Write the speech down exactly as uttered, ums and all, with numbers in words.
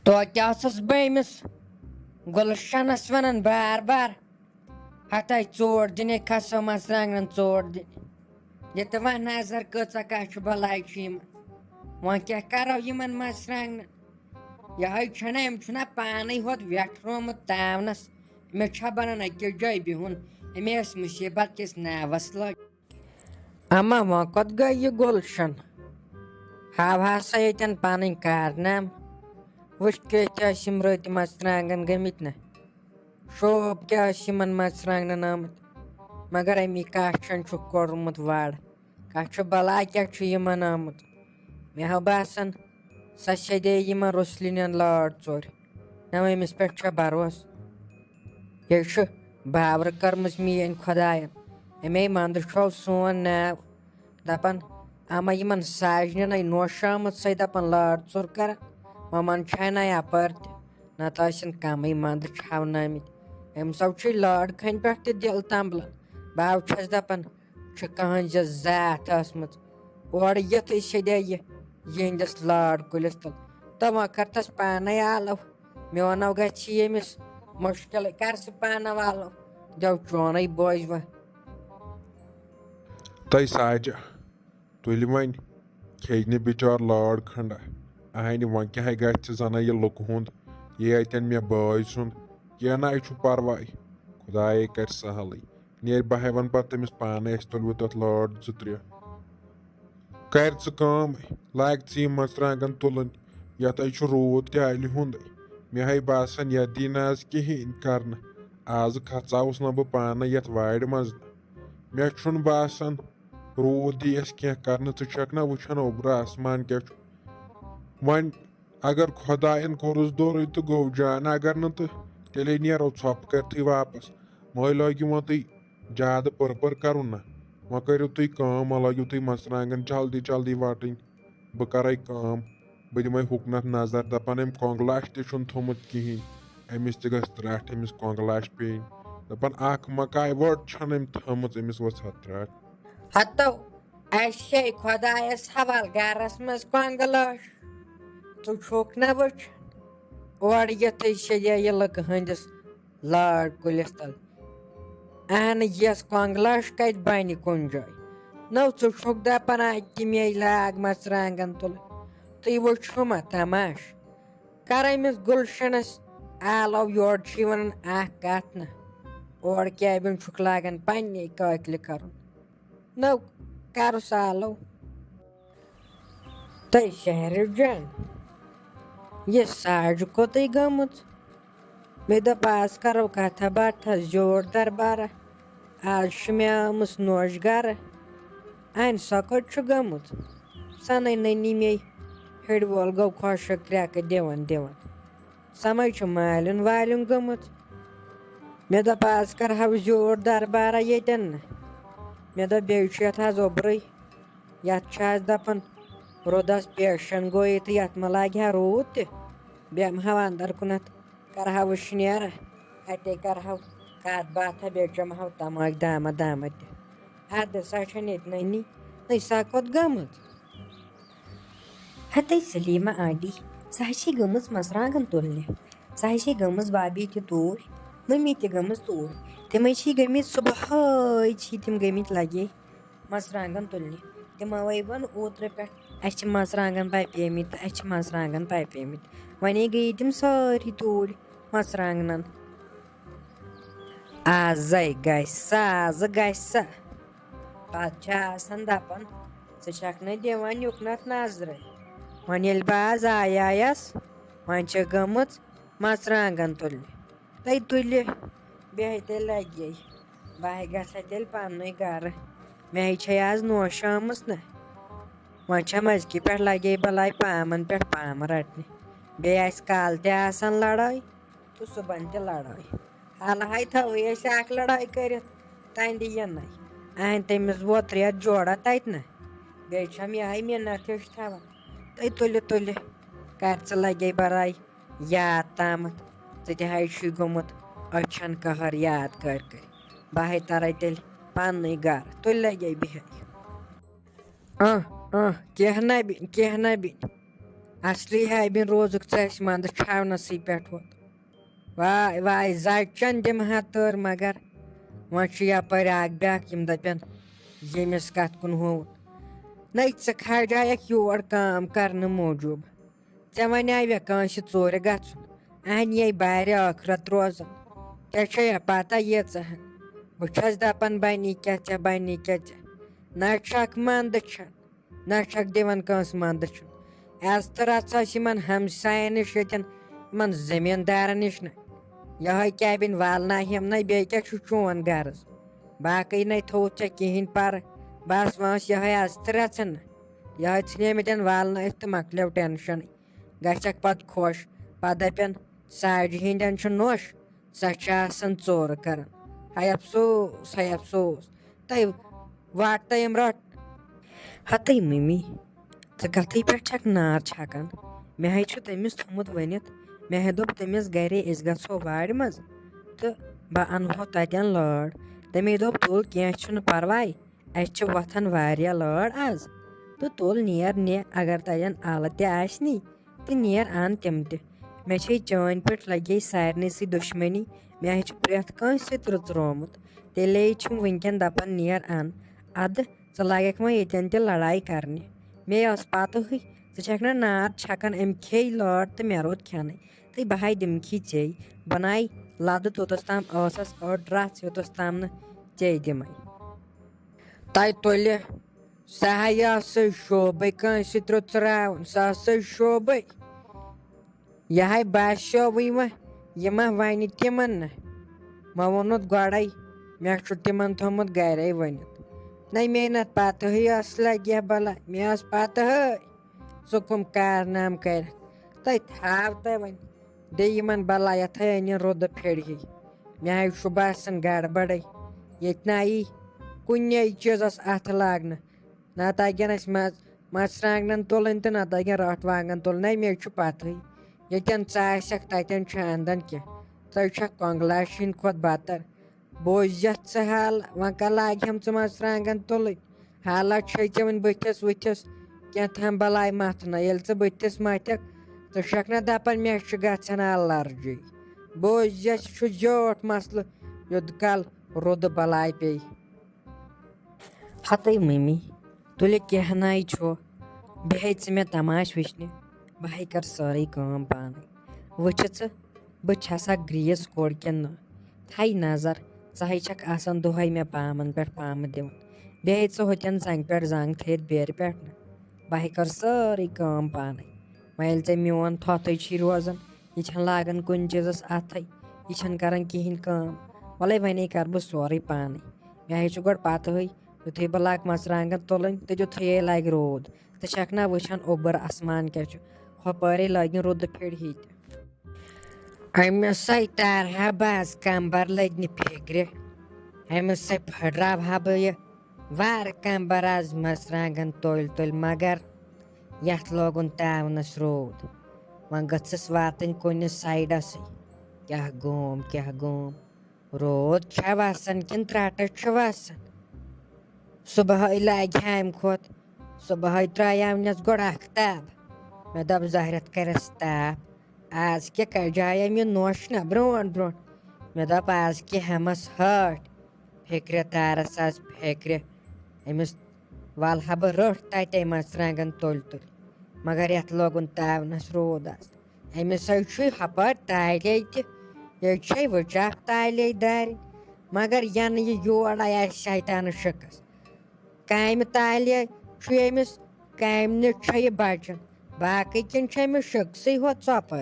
توتہِ ٲسٕس بہٕ أمِس گُلشنس ونان بار بار، ہتاے ژوٹ دِنے کھسو مرژٕوانٛگنن ژوٹ دِنہِ۔ یہِ تہِ وۄنۍ نظر کۭژاہ کاہ چھُ بلاے چھُ یِمن۔ وۄنۍ کیٛاہ کرو یِمن مرژٕوانٛگنن؟ یِہوٚے چھُنہ، أمۍ چھُنہ پانے ہوت ویٹھرومُت تاونس۔ مےٚ چھا بنان أکِس جایہِ بِہُن؟ أمۍ ٲس مُصیٖبت کِس ناوس لٲج۔ اما وۄنۍ کوٚت گٔے یہِ گُلشن؟ ہاوہا سا ییٚتٮ۪ن پنٕنۍ کارنامہٕ۔ وٕچھ کِتھ ٲسۍ یِم رٕتۍ مرژٕوانٛگن گٔمٕتۍ نہ۔ شوب کیٛاہ ٲسۍ یِمن مرژٕوانٛگنن آمٕتۍ؟ مگر اَمی کاہ چھَن چھُکھ کوٚڑمُت وَڑ۔ کاہ چھُ بلاے کیٛاہ چھُ یِمن آمُت؟ مےٚ ہا باسان، سۄ سیٚدے یِمن رُسلِنٮ۪ن لٲر ژوٚر۔ نہ أمِس پٮ۪ٹھ چھا بھروسہٕ؟ یہِ چھُ باورٕ کٔرمٕژ میٛٲنۍ خۄداین۔ اَمے منٛدٕ چھُو سون ناو۔ دَپان، اما یِمن ساجنٮ۪ن ہے نوشٲمٕژ سۄے دَپان لٲر ژوٚر کران۔ وۄنۍ منٛدچھاے نہ یپٲرۍ تہِ۔ نتہٕ ٲسِن کمٕے منٛدٕ چھاونٲمٕتۍ۔ أمۍ سو چھُے لٲر کھنہِ پٮ۪ٹھ تہِ دِل تمبلان۔ بہٕ ہاو چھَس دَپان، چھِ کٕہٕنٛز یہِ زاتھ ٲسمٕژ۔ اورٕ یِتھٕے سیٚدے یہِ یِہنٛدِس لٲر کُلِس تل۔ تہٕ وۄنۍ کر تس پانے آلو۔ میونو گژھِ ییٚمِس مُشکِلٕے، کر سُہ پانہٕ والو۔ دٮ۪و چونٕے بوزِ وۄنۍ۔ تَے ساجہ، تُلہِ وۄنۍ کھیٚیہِ نہٕ بِچار لٲر کھنٛڈا۔ اہنہِ وۄنۍ کیٛاہ گژھِ زنہ یہِ لُکہٕ ہُنٛد، یہِ اَتٮ۪ن مےٚ بٲے سُنٛد، کینٛہہ نہ چھُ پرواے، خۄدایے کرِ سہلٕے۔ نیرِ بہٕ ہا وَنہٕ پتہٕ تٔمِس پانے، اَسہِ تُلوٕ تَتھ لٲر زٕ ترٛےٚ۔ کر ژٕ کٲم، لاگ ژٕ یِم مرژٕوانٛگن تُلٕنۍ، یتھ ہے چھُ روٗد تہِ الہِ ہُنٛدٕے۔ مےٚ ہے باسان، یتھ دی نہٕ از کِہیٖنۍ کرنہٕ۔ آزٕ کھژاوُس نہ بہٕ پانہٕ یتھ وارِ منٛز۔ مےٚ چھُنہٕ باسان، روٗد دی اَسہِ کینٛہہ کرنہٕ۔ ژٕ چھکھ نہ وٕچھان اوٚبرٕ آسمان کیٛاہ چھُ؟ وۄنۍ اگر خۄداین کوٚرُس دورٕے تہٕ گوٚو جان، اگر نہٕ تہٕ تیٚلے نیرو ژھۄپہٕ کٔرتھٕے واپس۔ وۄنۍ لٲگِو وۄنۍ تُہۍ زیادٕ پٔر پٔر کرُن نہ۔ وۄنۍ کٔرِو تُہۍ کٲم، وۄنۍ لٲگِو تُہۍ مرژٕوانٛگن جلدی جلدی وٹٕنۍ۔ بہٕ کرے کٲم، بہٕ دِمے ہُکنتھ نظر، دپان أمۍ کۄنٛگلاش تہِ چھُنہٕ تھوٚمُت کِہیٖنۍ، أمِس تہِ گژھِ ترٛٹھ، أمِس کۄنٛگلاش پیٚنۍ۔ دپان اکھ مکاے وٲٹ چھنہٕ أمۍ تھٲمٕژ، أمِس ؤژھ ہا ترٛٹھ۔ ہتو، اَسہِ چھے خۄدایَس حوال گَرَس منٛز کۄنٛگہٕ لٲش۔ ژٕ چھُکھ نہ وٕچھان؟ اورٕ یِتھٕے چھے یہِ لُکہٕ ہٕنٛدِس لٲر کُلِس تَل۔ اَہنہٕ یَس کۄنٛگہٕ لٲش کَتہِ بَنہِ کُنہِ جایہِ؟ نو ژٕ چھُکھ دَپان اَتہِ تہِ مے لاگ مَرژٕوانٛگَن تُلٕنۍ۔ تُہۍ وٕچھِو ما تماش؟ کَر أمِس گُلشَنَس آلو، یورٕ چھُ یہِ وَنان اَکھ کَتھ نہ۔ اورٕ کیبِن چھُکھ لاگان پنٛنے کٲکلہِ کَرُن۔ نو، کَرُس آلو۔ تہٕ شہرِ جان، یہِ ساجہِ کوٚتٕے گٔمٕژ؟ مےٚ دوٚپ، آز کَرو کَتھا باتھا زیوٗٹھ دربارہ۔ آز چھِ مےٚ آمٕژ نوش گَرٕ۔ اَہنہِ سۄ کوٚت چھُ گٔمٕژ؟ سَنَے نٔنی مے ہیٚرِ وول گوٚو خۄشک کرٛٮ۪کہٕ دِوان دِوان۔ سمے چھُ مالیُن والیُن گٔمٕژ۔ مےٚ دوٚپ، آز کرہو زیوٗٹھ دربارہ ییٚتٮ۪ن نہٕ۔ مےٚ دوٚپ، بیٚیہِ چھُ یَتھ آز اوٚبرُے۔ یَتھ چھُ آز دَپان، روٗدَس پیشن گوٚو یہِ تہٕ یَتھ ما لاگہِ ہا روٗد تہِ۔ بیٚہمہٕ ہاو اَندر کُنَتھ، کرہاو وٕشنیر، اَتے کرہاو کَتھ باتھا، بیٚیہِ چَمہٕ ہاو تَماکھ دامہ دامہ تہِ۔ اَدٕ سۄ چھَنہٕ ییٚتہِ نٔنی، نٔے سۄ کوٚت گٔمٕژ؟ ہتے سلیمہ آنٹی، سۄ چھے گٔمٕژ مَرژٕوانٛگَن تُلنہِ۔ سۄ چھے گٔمٕژ بابی تہِ توٗرۍ، مٔمی تہِ گٔمٕژ توٗرۍ۔ تِمے چھے گٔمٕتۍ صُبحٲے، چھے تِم گٔمٕتۍ لگے مَرژٕوانٛگَن تُلنہِ۔ تِمو ہے ووٚن اوترٕ پٮ۪ٹھ، اَسہِ چھِ مَرژٕوانٛگَن پَپیمٕتۍ تہٕ اَسہِ چھِ مَرژٕوانٛگَن پَپیمٕتۍ۔ وۄنۍ گٔیے تِم سٲری توٗرۍ مَرژٕوانٛگنَن۔ آزَے گژھِ سا، آزٕ گژھِ سا۔ پتہٕ چھِ آسان دَپان، ژٕ چھَکھ نہٕ دِوان یُکنَتھ نظرٕے۔ وۄنۍ ییٚلہِ بہٕ آز آیایَس، وۄنۍ چھِ گٔمٕژ مَرژٕوانٛگَن تُلنہِ۔ تَے تُلہِ، بیٚہہِ تیٚلہِ لَگے۔ بہٕ ہے گژھٕ ہا تیٚلہِ پنٛنُے گَرٕ۔ مےٚ ہے چھے آز نوش آمٕژ نہ۔ وۄنۍ چھَم أزکہِ پٮ۪ٹھ لَگے بَلاے پامَن پٮ۪ٹھ پامہٕ رَٹنہِ۔ بیٚیہِ آسہِ کالہٕ تہِ آسان لڑٲے۔ تہٕ صُبحن تہِ لڑٲے۔ حالہٕ ہاے تھاوٕے أسۍ اکھ لڑٲے کٔرِتھ تَنہِ یِنَے۔ اَہَن تٔمِس ووت رٮ۪تھ جوڑا تَتہِ نہ۔ بیٚیہِ چھَم یِہوٚے مِنت ہِش تھاوان۔ تہٕ تُلہِ تُلہِ کر ژٕ لگے بَراے یاد تامَتھ۔ ژٕ تہِ ہاے چھُے گوٚمُت أچھَن قہر یاد کٔرۍ کٔرۍ۔ بہٕ ہاے تَرَے تیٚلہِ پنٛنُے گَرٕ۔ تُلہِ لگے بِہِتھ۔ اہ، اہ، کینٛہہ نہ بِنہِ، کینٛہہ نہ بِنہِ۔ اصلی ہیبِن روزُکھ ژٕ اَسہِ منٛدٕ چھاونَسٕے پٮ۪ٹھ ہوت۔ واے واے، زَچَن دِمہٕ ہا تٔر، مگر وۄنۍ چھُ یَپٲرۍ اَکھ بیٛاکھ، یِم دَپن ییٚمِس کَتھ کُن ہووُن۔ نَے ژٕ کھاجایَکھ یور کٲم کَرنہٕ موٗجوٗب۔ ژےٚ وَنیٛاوِ کٲنٛسہِ ژوٗرِ گژھُن، اَہَن یے بارِ ٲخرت روزان۔ ژےٚ چھےٚ پَتہ ییٖژاہ ہَن۔ بہٕ چھَس دَپان بَنی کیٛاہ ژےٚ، بَنی کیٛاہ ژےٚ۔ نہ چھَکھ منٛدٕ چھَن، نہ چھَکھ دِوان کٲنٛسہِ منٛدٕ چھُن۔ عزتہٕ رَژھ ٲس یِمَن ہمسایَن نِش ییٚتٮ۪ن، یِمَن زٔمیٖندارَن نِش نہ۔ یِہوٚے کیبِن والناہِم نَے، بیٚیہِ کیٛاہ چھُ چون غرض؟ باقٕے نَے تھوٚوُتھ ژےٚ کِہیٖنۍ پَرٕ۔ بَس وۄنۍ ٲس یِہوٚے عزتہٕ رَژھَن نہ۔ یِہوٚے ژھٕنیمٕتٮ۪ن والنٲیِتھ تہٕ مۄکلیو ٹٮ۪نشَنٕے۔ گژھٮ۪کھ پَتہٕ خۄش۔ پَتہٕ دَپن ساڑِ ہِنٛدٮ۪ن چھُ نوٚش، سۄ چھِ آسان ژورٕ کَران۔ ہاے افسوس، ہاے افسوس۔ تَے واٹ تَے یِم رَٹ۔ ہَتٕے مٔمی، ژٕ کَتھٕے پٮ۪ٹھ چھَکھ نار چھَکان؟ مےٚ ہَے چھُ تٔمِس تھوٚمُت ؤنِتھ، مےٚ ہَے دوٚپ تٔمِس گَرے أسۍ گژھو وارِ منٛز تہٕ بہٕ اَنہو تَتٮ۪ن لٲر۔ تٔمۍ دوٚپ، "تُل، کینٛہہ چھُنہٕ پَرواے، اَسہِ چھِ وۄتھان واریاہ لٲر آز۔ تہٕ تُل نیر نہِ، اگر تَتٮ۪ن اَلہٕ تہِ آسنی تہٕ نیر اَن تِم تہِ۔ مےٚ چھے چٲنۍ پٲٹھۍ لَگے سارنٕے سۭتۍ دُشمنی، مےٚ ہَے چھُ پرٛٮ۪تھ کٲنٛسہِ سۭتۍ رُژرومُت۔ تیٚلے چھُم وٕنکٮ۪ن دَپان نیر اَن، اَدٕ ژٕ لاگَکھ وۄنۍ ییٚتٮ۪ن تہِ لڑاے کَرنہِ۔ مے ٲس پَتہٕے ژٕ چھَکھ نہ نار چھَکان، أمۍ کھے لٲر تہٕ مےٚ روٗد کھٮ۪نٕے۔ تہٕ بہٕ ہَے دِمکھی ژے، بہٕ نَے لَدٕ توٚتَس تام ٲسَس أڑ رَژھ یوٚتَس تام نہٕ ژے دِمَے۔" تَے تُلہِ سۄ ہَے ٲسٕے شوبَے کٲنٛسہِ ترٛوٚ ژراوُن، سۄ ٲسٕے شوبَے۔ یہِ ہَے باسیووٕے وۄنۍ، یہِ ما وَنہِ تِمَن نہ؟ ما ووٚنُتھ گۄڈَے، مےٚ چھُ تِمَن تھوٚمُت گَرے ؤنِتھ۔ نَے مے نَتھ پَتہٕے ٲس لَگہِ ہا بَلاے، مےٚ ٲس پَتہٕے ژٕ کٕم کارنامہٕ کَرَکھ۔ تَے تھاو تَے وۄنۍ، دے یِمَن بَلاے یَتھ ہَے أنِن رُدٕ پھِرِ ہی۔ مےٚ ہَے چھُ باسان گڑبڑٕے، ییٚتہِ نہ یی کُنے چیٖزَس اَتھٕ لاگنہٕ۔ نہ تَگن اَسہِ مَژ-، مَرژٕوانٛگنَن تُلٕنۍ تہٕ نہ تَگن رَٹھ وانٛگَن تُلٕنۍ۔ نَے مےٚ چھُ پَتہٕے، ییٚتٮ۪ن ژٕ آسَکھ تَتٮ۪ن چھُ اَنٛدَن کینٛہہ۔ ژٕ چھَکھ کۄنٛگلاشِنۍ کھۄتہٕ بدتر۔ بوزِتھ ژٕ حال، وۄنۍ کَر لاگہِ ہَم ژٕ مَرژٕوانٛگَن تُلٕنۍ؟ حالہ چھے ژےٚ وۄنۍ بٕتھِس وٕتھِس کینٛہہ تام بَلاے مَتھنَے۔ ییٚلہِ ژٕ بٕتھِس مَتھَکھ، ژٕ چھَکھ نہ دَپان مےٚ چھُ گژھان الرجی؟ بوزِتھ چھُ زیوٗٹھ مسلہٕ، یوٚت کال رُدٕ بَلاے پیٚیہِ۔ ہَتٕے مٔمی، تُلہِ کینٛہہ نَے چھُ، بیٚہے ژٕ مےٚ تماش وٕچھنہِ، بہٕ ہے کَرٕ سٲرٕے کٲم پانَے۔ وٕچھِ ژٕ، بہٕ چھَسا گرٛیٖس کوٚڑ کِنہٕ نہ؟ تھَے نظر، ژٕ ہے چھَکھ آسان دۄہَے مےٚ پامَن پٮ۪ٹھ پامہٕ دِوان۔ بیٚہے ژٕ ہوٚتٮ۪ن زنٛگہِ پٮ۪ٹھ زنٛگ تھٲیِتھ بیرِ پٮ۪ٹھ نہٕ، بہٕ ہے کَرٕ سٲرٕے کٲم پانَے۔ وۄنۍ ییٚلہِ ژےٚ میون تھۄتھٕے چھی روزان، یہِ چھَنہٕ لاگان کُنہِ چیٖزَس اَتھَے، یہِ چھَنہٕ کَران کِہیٖنۍ کٲم۔ وَلَے وَنے کَرٕ بہٕ سورُے پانَے۔ مےٚ ہے چھُ گۄڈٕ پَتہٕے، یُتھُے بہٕ لاگہٕ مَرژٕوانٛگَن تُلٕنۍ تہٕ تیُتھُے ہے لَگہِ روٗد۔ ژٕ چھَکھ نہ وٕچھان اوٚبُر آسمان کیٛاہ چھُ، ہۄپٲرے لٲگِن رُدٕ پھِرِ ہِتۍ۔ أمِس ہے تارہا بہٕ آز کمبر لٔدنہِ فِکرِ۔ أمِس ہے پھٕٹراوہا بہٕ یہِ وارٕ کمبر آز مَرژٕوانٛگَن تُلۍ تُلۍ، مگر یَتھ لوگُن تاونَس روٗد۔ وۄنۍ گٔژھٕس واتٕنۍ کُنہِ سایڈَسٕے۔ کیٛاہ گوم، کیٛاہ گوم؟ روٗد چھا وَسان کِنہٕ ترٛٹہٕ چھُ وَسان؟ صُبحٲے لاگہِ ہا اَمہِ کھۄتہٕ، صُبحٲے ترٛایاونَس گۄڈٕ اَختاب۔ مےٚ دوٚپ، زہرٮ۪تھ کَرٮ۪س تاپھ۔ آز کیٛاہ کَجایَم یہِ نوٚش نہ برٛونٛٹھ برٛونٛٹھ۔ مےٚ دوٚپ، آز کیٛاہ ہٮ۪مَس ہٲٹھۍ۔ فِکرِ تارَس آز فِکرِ۔ أمِس والہٕ ہا بہٕ رٔٹھ تَتے مَرژٕوانٛگَن تُلۍ تُلۍ۔ مگر یَتھ لوگُن تاونَس روٗد آز۔ أمِس ہے چھُے ہۄپٲرۍ تالے تہِ، ییٚتہِ چھے وٕچاکھ تالے دارِ، مگر یَنہٕ یہِ یور آیہِ آسہِ شیطانَس شِکَس۔ کامہِ تالے چھُے أمِس، کامہِ نِش چھےٚ یہِ بَچان، باقٕے کِنۍ چھِ أمِس شِکسٕے ہوت ژۄپٲرۍ۔